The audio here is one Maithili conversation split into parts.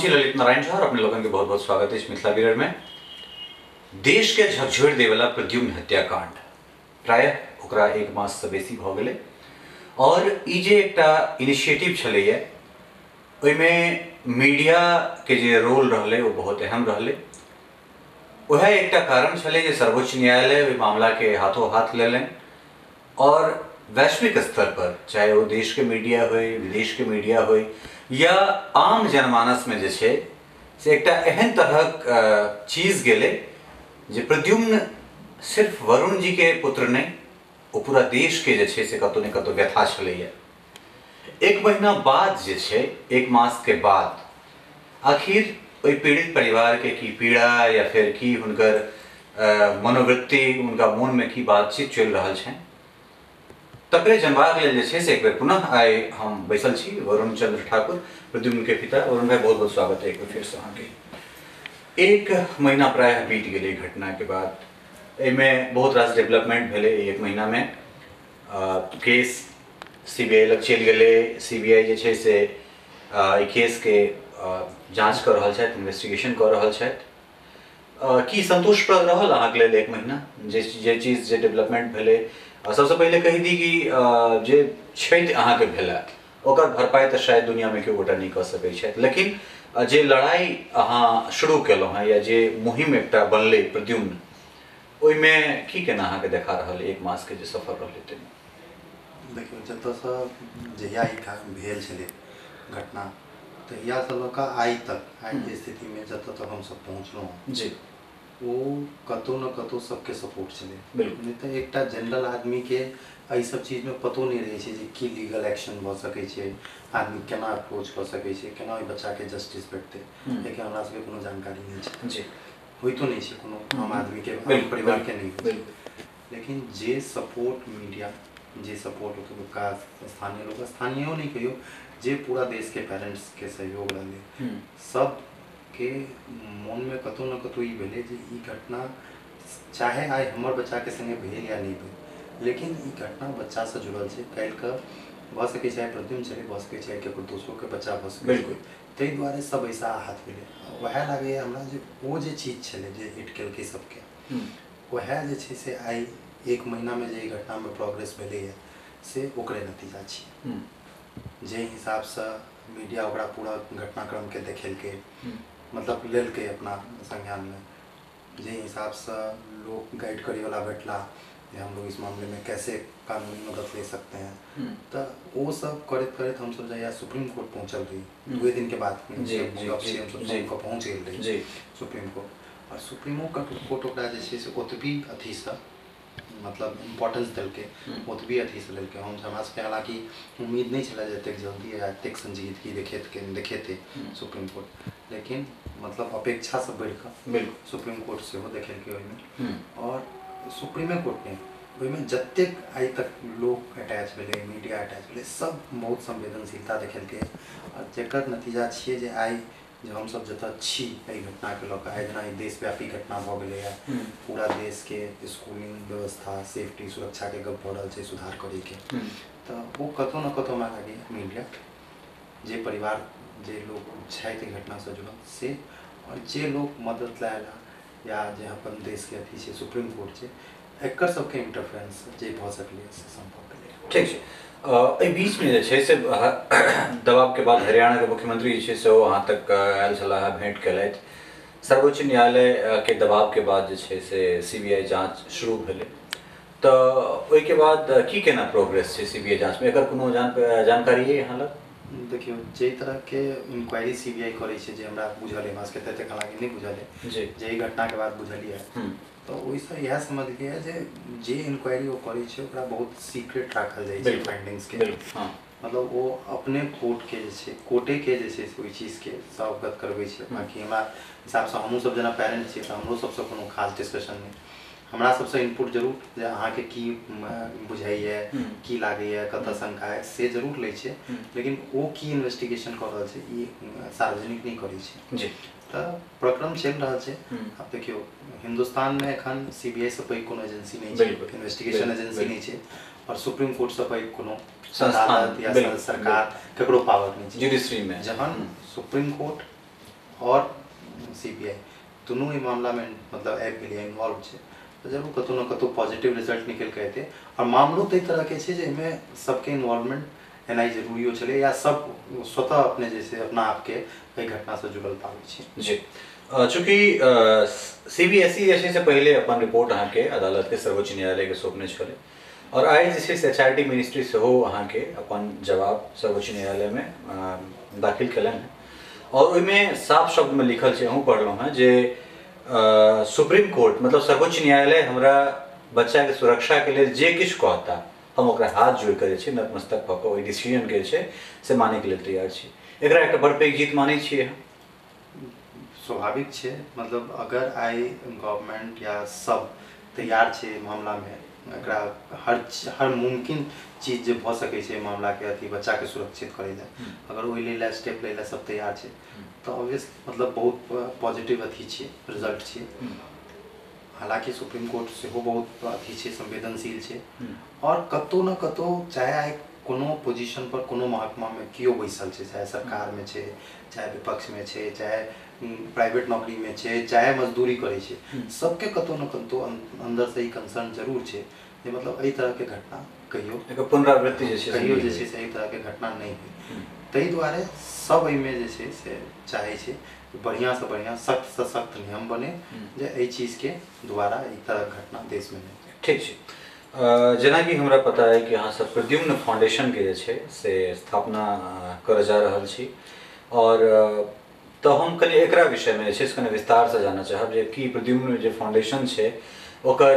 हम छी ललित नारायण झा और अपने लोगन के बहुत बहुत स्वागत है मिथिला मिरर में। देश के झकझोर देवला प्रद्युम्न हत्याकांड प्रायः ओकरा एक मास से बेसी भ गेलै और ई जे एकटा इनिशिएटिव छलैया ओहिमे मीडिया के जे रोल रहलै ओ बहुत अहम रहलै। वएह एकटा कारण छलै जे सर्वोच्च न्यायालय ओहि मामला के हाथों हाथ लेलनि और वैश्विक स्तर पर चाहे वो देश के मीडिया होय, विदेश के मीडिया होय या आम जनमानस में जे छै से एकटा एहन तरहक चीज गेलै जे प्रद्युम्न सिर्फ वरुण जी के पुत्र नहीं, वो पूरा देश के जे छै से कतौ ने कतौ व्यथा छलैया। एक महीना बाद जे छै, एक मास के बाद आखिर ओहि पीड़ित परिवार के की पीड़ा या फिर की हुनकर मनोवृत्ति, उनका मोन में की बातचीत चलि रहल छनि तकरे जनबाक लेल जे छै से एक बेर पुनः आइ हम बैसल छी वरुण चंद्र ठाकुर, प्रद्युम्न के पिता। वरुण भाई, बहुत बहुत स्वागत है एक बेर फिर से अहाँके। एक महीना प्रायः बीत गेलै घटना के बाद, एहिमे बहुत रास डेवलपमेंट भेलै। एक महीना में केस सीबीआई लग चलि गेलै। सीबीआई जे छै से एहि केस के जांच कऽ रहल छथि, इन्वेस्टिगेशन कऽ रहल छथि। की संतोषप्रद रहल अहाँके लेल एक महीना जे जे चीज जे डेवलपमेंट भेलै? सबसँ पहिले कहि दी कि जे क्षति अहाँके भेलै ओकर भरपाई तऽ शायद दुनियामे केओ गोटा नहि कऽ सकै छथि, लेकिन जे लड़ाई अहाँ शुरू केलहुँ हेँ या जे मुहिम एकटा बनलै प्रद्युम्न, ओहिमे की केना अहाँके देखा रहल एक मासके जे सफर रहलै ताहिमे? देखियौ, जतऽसँ जहिया ई भेल छलै घटना तहियासँ लऽ कऽ आइ तक, आइके स्थितिमे जतऽ तक हमसब पहुँचलहुँ जी, ओ कतहु ने कतहु सबके सपोर्ट छलै। बिल्कुल। नहि तऽ एकटा जनरल आदमीके एहि सब चीजमे पतो नहि रहै छै जे की लीगल एक्शन भऽ सकै छै, आदमी केना अप्रोच कऽ सकै छै, केना ओहि बच्चाके जस्टिस भेटतै, लेकिन हमरा सबके कोनो जानकारी नहि छै जी, होइतो नहि छै कोनो आम आदमीके, आम परिवारके नहि होइ छै। लेकिन जे सपोर्ट मीडिया, जे सपोर्ट ओतुका स्थानीय लोक, स्थानीयो नहि कहियौ, जे पूरा देशके पेरेंट्सके सहयोग रहलै, सबके मोनमे कतहु ने कतहु ई भेलै जे ई घटना चाहे आइ हमर बच्चाके संगे भेल या नहि भेल, लेकिन ई घटना बच्चासँ जुड़ल छै। काल्हिके भऽ सकै छै आइ प्रद्युम्न छलै, भऽ सकै छै आइ ककरो दोसरोके बच्चा भऽ सकै छै। ताहि दुआरे सब ऐसा आहत भेलै। वएह लागैए हमरा जे ओ जे चीज छलै जे हिट केलकै सबके, वएह जे छै से आइ एक महीनामे जे ई घटनामे प्रोग्रेस भेलैए से ओकरे नतीजा छियै। जे हिसाबसँ मीडिया ओकरा पूरा घटनाक्रमके देखेलकै, मतलब लेलकै अपना संज्ञानमे, जे हिसाबसँ लोक गाइड करैवला भेटला जे हम लोग इस मामले में कैसे कानूनी मदद ले सकते हैं, तऽ ओ सब करैत करैत हमसब जहिया सुप्रीम कोर्ट पहुँचल रही, 2 दिन के बाद हमसब सोमके पहुँच गेल रही सुप्रीम कोर्ट। और सुप्रीमो कोर्ट ओकरा जे छै से ओतबी अथीसँ मतलब इम्पोर्टेंस देलकै, ओतबी अथीसँ लेलकै। हम हमरा सबके हालाँकि उम्मीद नहि छलै जे एतेक जल्दी या एतेक संजीदगी देखेतै सुप्रीम कोर्ट, लेकिन मतलब अपेक्षासँ बढ़िकऽ बिल्कुल सुप्रीम कोर्ट सेहो देखेलकै ओहिमे। और सुप्रीमे कोर्ट नहि, ओहिमे जतेक आइ तक लोक अटैच भेलै, मीडिया अटैच भेलै, सब बहुत संवेदनशीलता देखेलकै। आओर जकर नतीजा छियै जे आइ जे हमसब जतऽ छी एहि घटनाके लऽ कऽ, आइ जेना ई देशव्यापी घटना भऽ गेलैए, पूरा देशके स्कूलिंग व्यवस्था, सेफ्टी, सुरक्षाके गप भऽ रहल छै सुधार करैके, तऽ ओ कतहु ने कतहु हमरा लागैए मीडिया, जे परिवार, जे लोक छथि एहि घटनासँ जुड़ल से, आओर जे लोक मदद लए अयला या जे अपन देशके अथी छै सुप्रीम कोर्ट छै, एकर सबके इंटरफेरेंस जे भऽ सकलै से सम्भव भेलै। ठीक छै। एहि बीचमे जे छै से दबावके बाद हरियाणाके मुख्यमंत्री जे छै से ओ अहाँ तक आयल छलाह, भेंट केलथि। सर्वोच्च न्यायालय के दबावके बाद जे छै से सीबीआई जांच शुरू भेलै, तऽ ओहिके बाद की केना प्रोग्रेस छै सीबीआई जांचमे, एकर कोनो जानकारी अइ अहाँ लग? देखियौ, जाहि तरहके इंक्वायरी सीबीआई करै छै, जे हमरा बुझल अइ, हमरा सबके तऽ हालाँकि नहि बुझल अइ जी, जे घटनाके बाद बुझलियै, तऽ ओहिसँ इएह समझलियै जे जे इंक्वायरी ओ करै छै ओकरा बहुत सीक्रेट राखल जाइ छै फाइंडिंग्सके। मतलब ओ अपने कोर्टके जे छै, कोर्टेके जे छै से ओहि चीजके अवगत करबै छै। बाँकी हमरा हिसाबसँ हमहूँसब जेना पेरेंट्स छियै तऽ हमरो सबसँ कोनो खास डिस्कशन नहि, हमरा सबसँ इनपुट जरूर जे अहाँके की बुझाइए, की लागैए, कतऽ शंका है, से जरूर लै छै, लेकिन ओ की इन्वेस्टिगेशन कऽ रहल छै ई सार्वजनिक नहि करै छै जी। तऽ प्रक्रम चलि रहल छै। आब देखियौ, हिन्दुस्तानमे एखन सीबीआई सँ पैघ कोनो एजेंसी नहि छै, इन्वेस्टिगेशन एजेंसी नहि छै, और सुप्रीम कोर्ट सँ पैघ कोनो अदालत या सरकार ककरो पावर नहि छै जुडिशरी में। जहन सुप्रीम कोर्ट और सीबीआई दुनू एहि मामलामे मतलब आबि गेलै, इन्वॉल्व छै, तऽ जरूर कतहु ने कतहु पॉजिटिव रिजल्ट निकलि कऽ एतै। आओर मामलो ताहि तरहके छै जाहिमे सबके इन्वॉल्वमेंट एनाइ जरूरियो छलै या सब स्वतः अपने जे छै अपना आपके एहि घटनासँ जुड़ल पाबै छै। जी, चूँकि सीबीएसई जे छै से पहिले अपन रिपोर्ट अहाँके अदालतके सर्वोच्च न्यायालयके सौंपने छलै और आइ जे छै से एचआरडी मिनिस्ट्री सेहो अहाँके अपन जवाब सर्वोच्च न्यायालयमे दाखिल केलनि हेँ और ओहिमे साफ शब्दमे लिखल छै, अहूँ पढ़लहुँ हेँ, जे सुप्रीम कोर्ट मतलब सर्वोच्च न्यायालय हमरा बच्चाके सुरक्षाके लेल जे किछु कहता हम ओकरा हाथ जोड़ि कऽ जे छै नतमस्तक भऽ कऽ ओहि डिसीजनके जे छै से मानैके लेल तैयार छी। एकरा एकटा बड़ पैघ जीत मानै छियै हम। स्वाभाविक छै, मतलब अगर आइ गवर्नमेंट या सब तैयार छै मामलामे, एकरा हर मुमकिन चीज जे भऽ सकै छै मामलाके अथी बच्चाके सुरक्षित करै लए, अगर ओहि लेल स्टेप लै लए सब तैयार छै तऽ ऑब्वियस मतलब बहुत पॉजिटिव अथी छियै, रिजल्ट छियै। हालाँकि सुप्रीम कोर्ट सेहो बहुत अथी छै, संवेदनशील छै और कतहु ने कतहु चाहे आइ कोनो पोजिशन पर कोनो महकमामे केओ बैसल छै, चाहे सरकारमे छै, चाहे विपक्षमे छै, चाहे प्राइवेट नौकरीमे छै, चाहे मजदूरी करै छै, सबके कतहु ने कतहु अन्दरसँ ई कंसर्न जरूर छै जे मतलब एहि तरहके घटना कहियो एकर पुनरावृत्ति जे छै कहियो जे छै से एहि तरहके घटना नहि होइ। ताहि दुआरे सब एहिमे जे छै से चाहै छै बढ़िआँसँ बढ़िआँ सख्तसँ सख्त नियम बने जे एहि चीजके द्वारा एहि तरहक घटना देशमे नहि। ठीक छै, जेनाकि हमरा पता है कि अहाँ सब प्रद्युम्न फाउंडेशनके जे छै से स्थापना करऽ जा रहल छी और तऽ हम कनि एकरा विषयमे जे छै से कनि विस्तारसँ जानऽ चाहब जे की प्रद्युम्न जे फाउंडेशन छै ओकर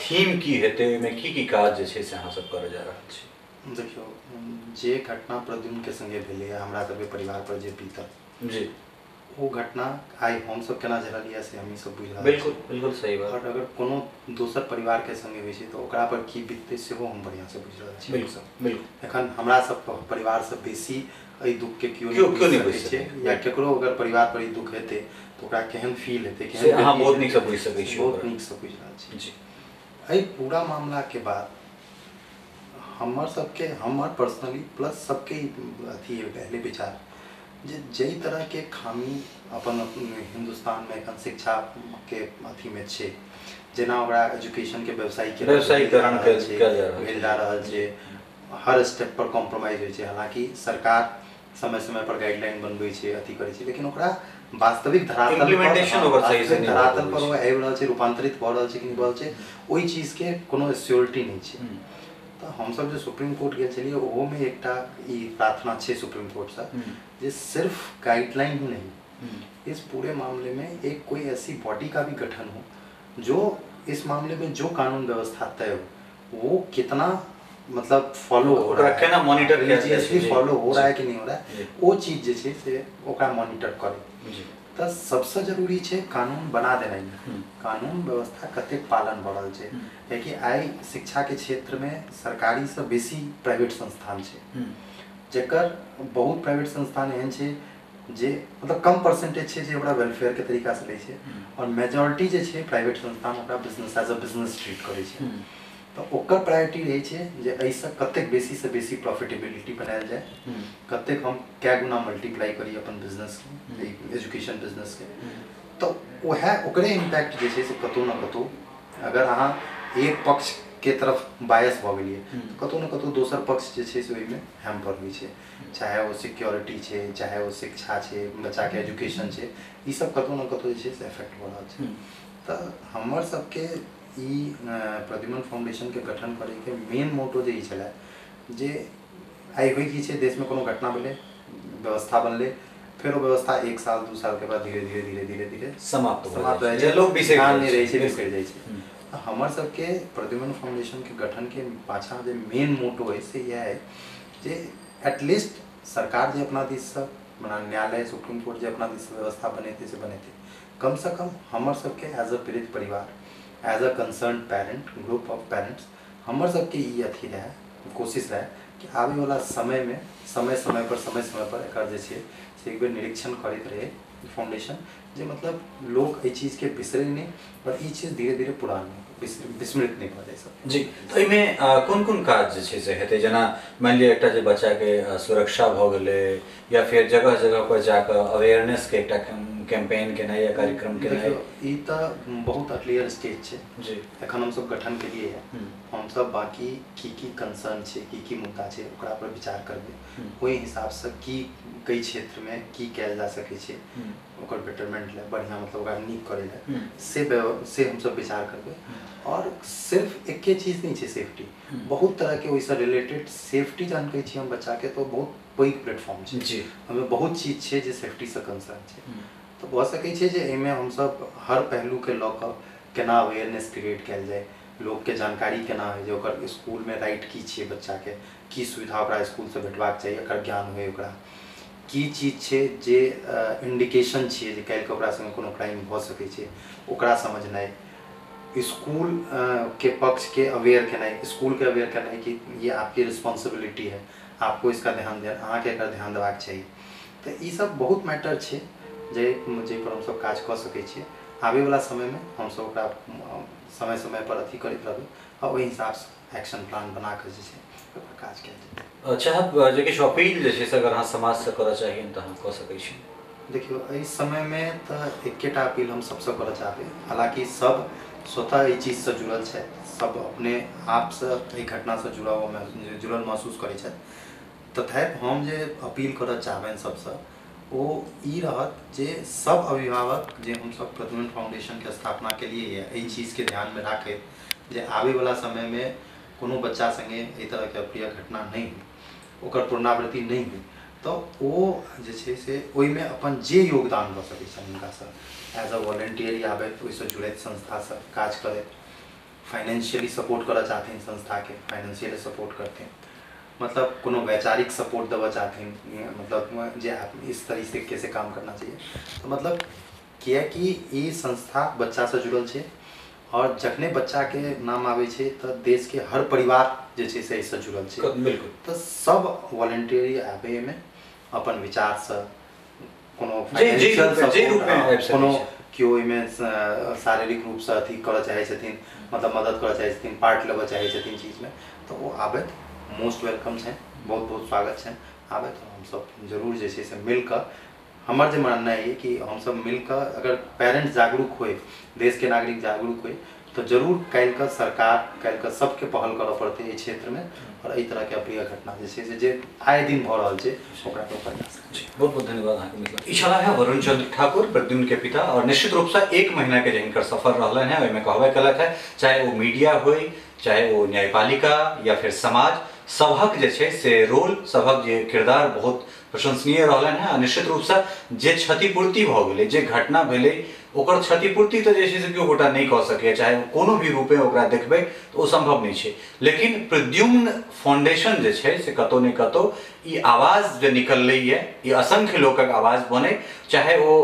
थीम की हेतै, ओहिमे की की काज जे छै से अहाँ सब करऽ जा रहल छी। देखियौ, जे घटना प्रद्युम्नके संगे भेलैए, हमरा सबके परिवार पर जे बीतल जी, ओ घटना आइ हमसब केना झेललियै से हमही सब बुझि रहल। बिल्कुल बिल्कुल सही बात। और अगर कोनो दोसर परिवारके संगे होइ छै तऽ ओकरा पर की बीततै सेहो हम बढ़िआँसँ बुझि रहल छी। बिल्कुल बिल्कुल। एखन हमरा सब परिवारसँ बेसी एहि दुःखके केओ नहि बुझि सकै छै या केकरो अगर परिवार पर ई दुःख हेतै तऽ ओकरा केहन फील हेतै, केहन, अहाँ बहुत नीकसँ बुझि सकै छी। बहुत नीकसँ बुझि रहल छी। जी, एहि पूरा मामलाके बाद हमर सबके, हमर पर्सनली प्लस सबके अथी पहले विचार जे जाहि तरहके खामी अपन हिन्दुस्तानमे एखन शिक्षाके अथीमे छै, जेना ओकरा एजुकेशनके व्यवसायीकरण भेल जा रहल छै, हर स्टेप पर कॉम्प्रोमाइज होइ छै। हालाँकि सरकार समय समय पर गाइडलाइन बनबै छै, अथी करै छै, लेकिन ओकरा वास्तविक धरातल पर ओ आबि रहल छै, रूपान्तरित भऽ रहल छै कि नहि भऽ रहल छै, ओहि चीजके कोनो श्योरिटी नहि छै। तऽ हमसब जे सुप्रीम कोर्ट गेल छलियै ओहोमे एकटा ई प्रार्थना छै सुप्रीम कोर्टसँ जे सिर्फ गाइडलाइन ही नहीं, इस पूरे मामले में एक कोई ऐसी बॉडी का भी गठन हो जो इस मामले में जो कानून व्यवस्था तय हो वो कितना मतलब फॉलो हो रहा है, मॉनिटर रिलीजियसली फॉलो हो रहा है कि नहीं हो रहा है, वो चीज जे छै से ओकरा मॉनिटर करे। तऽ सबसँ जरूरी छै कानून बना देनाइ, कानून व्यवस्था कतेक पालन भऽ रहल छै, कियाकि आइ शिक्षाके क्षेत्रमे सरकारीसँ बेसी प्राइवेट संस्थान छै, जकर बहुत प्राइवेट संस्थान एहन छै जे मतलब कम परसेंटेज छै जे ओकरा वेलफेयरके तरीकासँ लै छै और मेजोरिटी जे छै प्राइवेट संस्थान ओकरा business as a business treat करै छै। तऽ ओकर प्रायोरिटी रहै छै जे एहिसँ कतेक बेसीसँ बेसी प्रॉफिटेबिलिटी बनायल जाय, कतेक हम कए गुना मल्टीप्लाई करी अपन बिजनेसके, एजुकेशन बिजनेसके। तऽ वएह ओकरे इम्पैक्ट जे छै से कतहु ने कतहु अगर अहाँ एक पक्षके तरफ बायस भऽ गेलियै तऽ कतहु ने कतहु दोसर पक्ष जे छै से ओहिमे हैम्पर होइ छै, चाहे ओ सिक्योरिटी छै, चाहे ओ शिक्षा छै, बच्चाके एजुकेशन छै, ई सब कतहु ने कतहु जे छै से इफेक्ट भऽ रहल छै। तऽ हमर सबके ई प्रद्युम्न फाउंडेशनके गठन करैके मेन मोटो जे ई छलै जे आइ होइ की छै देशमे कोनो घटना भेलै, व्यवस्था बनलै, फेर ओ व्यवस्था 1 साल 2 सालके बाद धीरे धीरे धीरे धीरे धीरे समाप्त भऽ जाइ छै, लोक बिसरि नहि रहै छै, बिसरि जाइ छै। हमर सबके प्रद्युम्न फाउंडेशनके गठनके पाछाँ जे मेन मोटो है से इएह है जे एटलीस्ट सरकार जे अपना दिससँ न्यायालय सुप्रीम कोर्ट जे अपना दिससँ व्यवस्था बनेतै से बनेतै, कमसँ कम हमर सबके एज अ पीड़ित परिवार, as a concern parent, group of parents, हमर सबके ई अथी रहै, कोशिश रहै कि आबैवला समयमे समय समय पर एकर जे छै से एक बेर निरीक्षण करैत रहै फाउंडेशन, जे मतलब लोक एहि चीजके बिसरै नहि और ई चीज धीरे धीरे पुरान विस्मृत नहि भऽ जाइ सब। जी, तऽ एहिमे कोन कोन काज जे छै से हेतै? जेना मानि लिअ एकटा जे बच्चाके सुरक्षा भऽ गेलै या फेर जगह जगह पर जाकऽ अवेयरनेसके एकटा कैंपेन केनाइ या कार्यक्रम केनाइ? ई तऽ बहुत अर्लियर स्टेज छै जी। एखन हमसब गठन केलिए है, हमसब बाकी की की कंसर्न छै, की की मुद्दा छै ओकरा पर विचार करबै, ओहि हिसाबसँ की कई क्षेत्रमे की कयल जा सकै छै ओकर बेटरमेंट लए, बढ़िआँ मतलब ओकरा नीक करै लए, से हमसब विचार करबै। और सिर्फ एके चीज नहीं छै सेफ्टी, बहुत तरहके ओहिसँ रिलेटेड सेफ्टी जहन कहै छी हम बच्चाके तऽ बहुत पैघ प्लेटफॉर्म छै जी, ओहिमे बहुत चीज छै जे सेफ्टीसँ कंसर्न छै। तऽ भऽ सकै छै जे एहिमे हमसब हर पहलूके लऽ कऽ केना अवेयरनेस क्रिएट कयल जाय, लोकके जानकारी केना होइ जे ओकर स्कूलमे राइट की छै बच्चाके, की सुविधा ओकरा स्कूलसँ भेटबाक चाही, एकर ज्ञान होइ, ओकरा की चीज छै जे इंडिकेशन छियै जे काल्हिके ओकरा संगे कोनो क्राइम भऽ सकै छै ओकरा समझनाइ, स्कूल के पक्ष के अवेयर केनाइ, स्कूल के अवेयर केनाइ कि ये आपकी रिस्पॉन्सिबिलिटी है, आपको इसका ध्यान देना, अहाँके एकर ध्यान देबाक चाही। तऽ ई सब बहुत मैटर छै जे पर हमसब काज कऽ सकै छियै। आबैवला समयमे हमसब ओकरा समय समय पर अथी करैत रहबै आ ओहि हिसाबसँ एक्शन प्लान बना कऽ जे छै ओकर काज कयल जेतै। अच्छा, जे किछु अपील जे छै से अगर अहाँ समाजसँ करऽ चाहिए तऽ अहाँ कऽ सकै छी? देखियौ, एहि समयमे तऽ एकेटा अपील हम सबसँ करऽ चाहबै, हालाँकि सब स्वतः एहि चीजसँ जुड़ल छथि, सब अपने आपसँ एहि घटनासँ जुड़ल महसूस करै छथि, तथापि हम जे अपील करऽ चाहबनि सबसँ ओ ई रहत जे सब अभिभावक जे हमसब प्रद्युम्न फाउंडेशनके स्थापना केलिए एहि चीजके ध्यानमे राखैत जे आबैवला समयमे कोनो बच्चा संगे एहि तरहके अप्रिय घटना नहि होइ, ओकर पुनरावृत्ति नहि होइ, तऽ ओ जे छै से ओहिमे अपन जे योगदान दऽ सकै छनि हुनकासँ एज अ वॉलेंटियर आबैत, ओहिसँ जुड़ैत संस्थासँ काज करैत, फाइनेंशियली सपोर्ट करऽ चाहथिन संस्थाके, फाइनेंशियली सपोर्ट करथिन, मतलब कोनो वैचारिक सपोर्ट देबऽ चाहथिन, मतलब जे आप इस तरीके से काम करना चाहिए, तऽ मतलब कियाकि ई संस्था बच्चासँ जुड़ल छै और जखने बच्चाके नाम आबै छै तऽ देशके हर परिवार जे छै से एहिसँ जुड़ल छै। बिल्कुल, तऽ सब वॉलेंटियरी आबै एहिमे अपन विचारसँ, कोनो फाइनेंशियल सपोर्ट, कोनो केओ ओहिमे शारीरिक रूपसँ अथी करऽ चाहै छथिन, मतलब मदद करऽ चाहै छथिन, पार्ट लेबऽ चाहै छथिन चीजमे, तऽ ओ आबैत मोस्ट welcome छनि, बहुत बहुत स्वागत छनि आबैत। हमसब जरूर जे छै से मिलकऽ, हमर जे माननाइ अइ कि हमसब मिलकऽ अगर पेरेंट्स जागरूक होइ, देशके नागरिक जागरूक होइ, तऽ जरूर काल्हिके सरकार, काल्हिके सबके पहल करऽ पड़तै एहि क्षेत्रमे और एहि तरहके अप्रिय घटना जे छै से जे आए दिन भऽ रहल छै ओकरा रोकल जा सकै छै। बहुत बहुत धन्यवाद अहाँके मिथिला। ई छलाह है वरुण चंद्र ठाकुर, प्रद्युम्न के पिता, और निश्चित रूपसँ 1 महीना के जे हिनकर सफर रहलनि हैं ओहिमे कहबे कयलथि है, चाहे ओ मीडिया होइ, चाहे ओ न्यायपालिका या फिर समाज, सभक जे छै से रोल, सभक जे किरदार बहुत प्रशंसनीय रहलनि हैं। आ निश्चित रूपसँ जे क्षतिपूर्ति भऽ गेलै, जे घटना भेलै, ओकर क्षतिपूर्ति तऽ जे छै से केओ गोटा नहि कऽ सकैए, चाहे ओ कोनो भी रूपे ओकरा देखबै तऽ ओ सम्भव नहि छै। लेकिन प्रद्युम्न फाउंडेशन जे छै से कतहु ने कतहु ई आवाज जे निकललैए, ई असंख्य लोकक आवाज बनै, चाहे ओ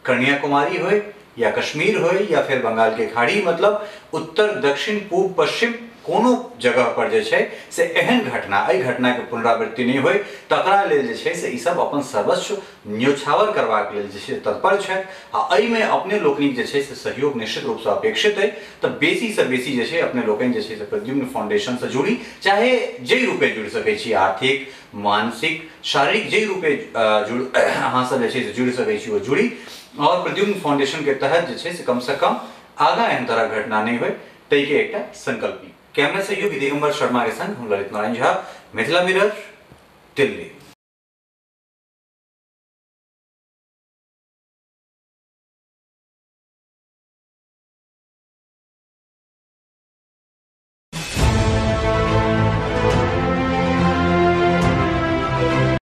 कन्याकुमारी होइ या कश्मीर होइ या फिर बंगाल के खाड़ी, मतलब उत्तर दक्षिण पूब पश्चिम कोनो जगह पर जे छै से एहन घटना, एहि घटनाके पुनरावृत्ति नहि होइ, तकरा लेल जे छै से ई सब अपन सर्वस्व न्योछावर करबाक लेल जे छै तत्पर छथि। आ एहिमे अपने लोकनिक जे छै से सहयोग निश्चित रूपसँ अपेक्षित अइ। तऽ बेसीसँ बेसी जे छै अपने लोकनि जे छै से प्रद्युम्न फाउंडेशनसँ जुड़ी, चाहे जाहि रूपे जुड़ि सकै छी, आर्थिक, मानसिक, शारीरिक, जाहि रूपे जुड़ अहाँसब जे छै से जुड़ि सकै छी ओ जुड़ी। और प्रद्युम्न फाउंडेशन के तहत जे छै से कमसँ कम आगाँ एहन तरहक घटना नहि होइ ताहिके एकटा संकल्प। कैमरा सहयोगी दिगंबर शर्मा के संग हम ललित नारायण झा, मिथिला मिरर, दिल्ली।